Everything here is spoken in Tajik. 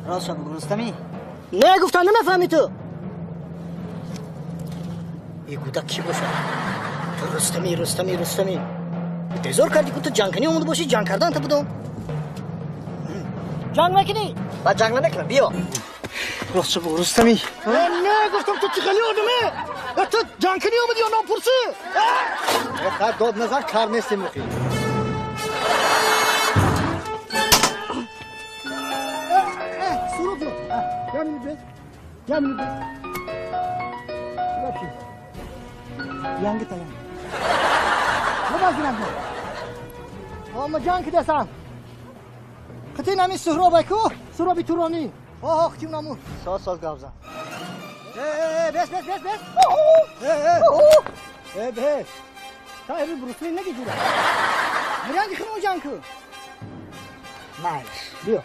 Рост бигӯ, Рустамӣ. Не гуфтам, намефаҳмӣ ту. Ин гудак кӣ бошад? Ту Рустамӣ, Рустамӣ, Рустамӣ. Безор кардӣ ку, ту ҷангкунӣ омада бошӣ, ҷанг кардан та будам. Ҷанг мекунӣ? Ба ҷанг намекунам, биё. Рост бигӯ, Рустамӣ. Не гуфтам, ту чӣ хеле одаме? Ту ҷангкунӣ омадӣ ё номпурсӣ? Хай, дод назан, кар нестем охи. Суруд. Я минут без. Я минут без. Вообще. Янги таян. Нама гирам. Ама ҷанг кидасан. Қити нами Суҳробай ку? Суҳроби Туронӣ. Оҳо, қити наму. Соз соз гап зан. Э, бес, бес, бес, бес. Э, э. Э, бес. Та эви Брусли неги ҷура. Миранги химо ҷанг ку. Майлиш. Биё.